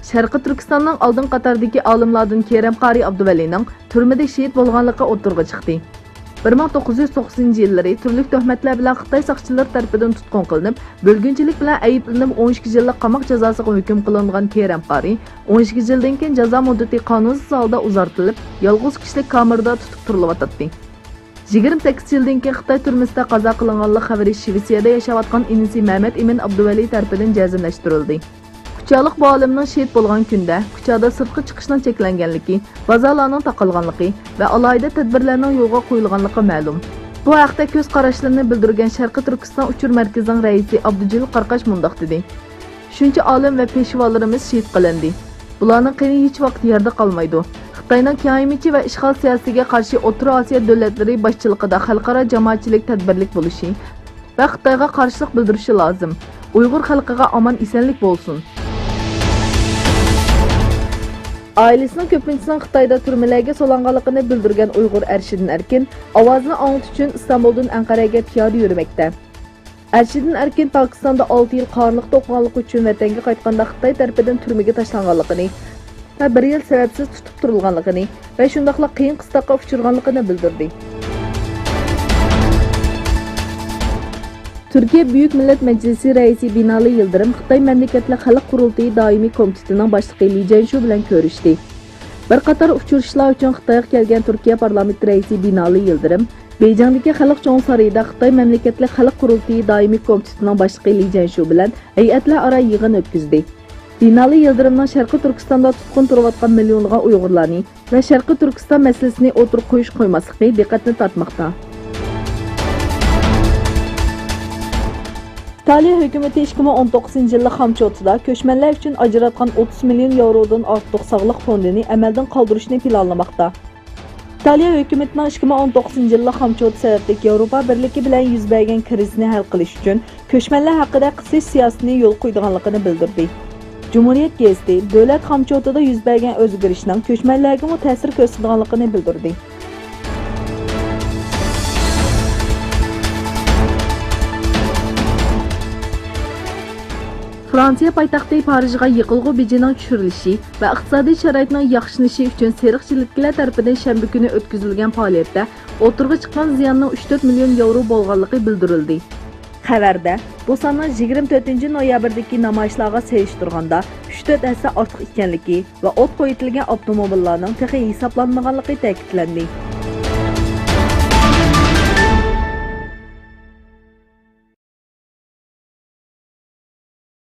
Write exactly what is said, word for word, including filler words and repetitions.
شەرقىي تۈركىستاننىڭ ئالدىنقى قاتاردىكى ئالىملاردىن كېرەم قارىي ئابدۇۋەلىنىڭ تۈرمىدە شېھىت بولغانلىقى ئوتتۇرىغا چىقتى. بىر مىڭ توققۇز يۈز توقسىنىنچى يىللىرى تۈرلۈك تۆھمەتلەر بىلەن خىتاي ساقچىلىرى تەرىپىدىن تۇتقۇن قىلىنىپ، بۆلگۈنچىلىك بىلەن ئەيىبلىنىپ، ئون ئىككى يىللىق قاماق جازاسىغا ھۆكۈم قىلىنغان كېرەم قارىي ئون ئىككى يىلدىن كېيىن جازا مۇددىتى قانۇنسىز ھالدا ئۇزارتىلىپ، يالغۇز كىشىلىك كامېردا تۇتۇپ تۇرۇلۇۋاتاتتى. يىگىرمە سەككىز يىلدىن كېيىن خىتاي تۈرمىسىدە قازا قىلىنغانلىق خەۋىرى شىۋېتسىيەدە ياشاۋاتقان ئىنىسى مەمەت ئىمىن ئابدۇۋەلى تەرىپىدىن جەزملەشتۈرۈلدى. كۇچالىق بۇ ئالىمنىڭ شېھىت بولغان كۈندە كۇچادا سىرتقا چىقىشنىڭ چەكلەنگەنلىكى، بازارلارنىڭ تاقالغانلىقى ۋە ئالاھىدە تەدبىرلەرنىڭ يولغا قويۇلغانلىقى مەلۇم. بۇ ھەقتە كۆز قاراشلىرىنى بىلدۈرگەن شەرقىي تۈركىستان ئۇچۇر مەركىزىنىڭ رەئىسى ئابدۇجېلىل قاراقاش مۇنداق دېدى: شۇنچە ئالىم ۋە پېشۋالىرىمىز شېھىت قىلىندى. بۇلارنىڭ قېنى ھېچ ۋاقىت يەردە قالمايدۇ. خىتاينىڭ كېڭەيمىچى ۋە ئىشغال سىياسىتىگە قارشى ئوتتۇرا ئاسىيا دۆلەتلىرى باشچىلىقىدا خەلقئارا جامائەتچىلىك تەدبىرلىك بولۇشى ۋە خىتايغا قارشىلىق بىلدۈرۈشى لازىم. ئۇيغۇر خەلقىگە ئامان ئېسەنلىك بولسۇن! ئائىلىسىنىڭ كۆپىنچىسىنىڭ خىتايدا تۈرمىلەرگە سولانغانلىقىنى بىلدۈرگەن ئۇيغۇر ئەرشىدىن ئەركىن ئاۋازىنى ئاڭلىتىش ئۈچۈن ئىستانبۇلدىن ئەنقەرەگە پىيادە يۈرمەكتە. ئەرشىدىن ئەركىن پاكىستاندا ئالتە يىل قارىلىقتا ئوقۇغانلىقى ئۈچۈن ۋەتەنگە قايتقاندا خىتاي تەرىپىدىن تۈرمىگە تاشلانغانلىقىنى ۋە بىر يىل سەۋەبسىز تۇتۇپ تۇرۇلغانلىقىنى ۋە شۇنداقلا قىيىن قىستاققا ئۇچرىغانلىقىنى بىلدۈردى. تۈركىيە بۈيۈك مىللەت مەجلىسى رەئىسى بىنالى يىلدىرىم خىتاي مەملىكەتلىك خەلق قۇرۇلتىيى دائىمىي كومىتېتىنىڭ باشلىقى لى جيەنشۇ بىلەن كۆرۈشتى. بىر قاتار ئۇچرىشىشلار ئۈچۈن خىتايغا كەلگەن تۈركىيە پارلامېنت رەئىسى بىنالى يىلدىرىم بېيجىڭدىكى خەلق چوڭ سارىيىدا خىتاي مەملىكەتلىك خەلق قۇرۇلتىيى دائىمىي كومىتېتىنىڭ باشلىقى لى جيەنشۇ بىلەن ھەيئەتلەر ئارا يىغىن ئۆتكۈزدى. بىنالى يىلدىرىمنىڭ شەرقىي تۈركىستاندا تۇتقۇن تۇرۇۋاتقان مىليونلىغان ئۇيغۇرلارنى ۋە شەرقىي تۈركىستان مەسىلىسىنى ئوتتۇرىغا قويۇش قويماسلىقى دىققەتنى تارتماقتا. ئىتالىيە ھۆكۈمىتى ئىككى مىڭ ئون توققۇزىنچى يىللىق خامچوتىدا كۆچمەنلەر ئۈچۈن ئاجراتقان ئوتتۇز مىليون ياۋرودىن ئارتۇق ساغلىق فوندىنى ئەمەلدىن قالدۇرۇشنى پىلانلىماقتا. ئىتالىيە ھۆكۈمىتىنىڭ ئىككى مىڭ ئون توققۇزىنچى يىللىق خامچوتى سەۋەبلىك ياۋروپا بىرلىكى بىلەن يۈز بەرگەن كىرىزىسنى ھەل قىلىش ئۈچۈن كۆچمەنلەر ھەققىدە قىسىش سىياسىتىنى يولغا قويىدىغانلىقىنى بىلدۈردى. جۇمھۇرىيەت گېزىتى دۆلەت خامچوتىدا يۈز بەرگەن ئۆزگىرىشنىڭ كۆچمەنلەرگىمۇ تەسىر كۆرسىتىدىغانلىقىنى بىلدۈردى. فرانسىيە پايتەختى پارىژغا يېقىلغۇ بېجىنىڭ چۈشۈرۈلۈشى ۋە ئىقتىسادىي شارائىتنىڭ ياخشىلىنىشى ئۈچۈن سېرىق چېلىكلەر تەرىپىدىن شەنبە كۈنى ئۆتكۈزۈلگەن پائالىيەتتە ئوتتۇرىغا چىققان زىياننىڭ ئۈچ تۆت مىليون ياۋرو بولغانلىقى بىلدۈرۈلدى. خەۋەردە بۇ ساننىڭ يىگىرمە تۆتىنچى نويابىردىكى نامايىشلارغا سېلىشتۇرغاندا ئۈچ تۆت ھەسسە ئارتۇق ئىكەنلىكى ۋە ئوت قويۇۋېتىلگەن ئاپتوموبىللارنىڭ تېخى ھېسابلانمىغانلىقى تەكىتلەندى.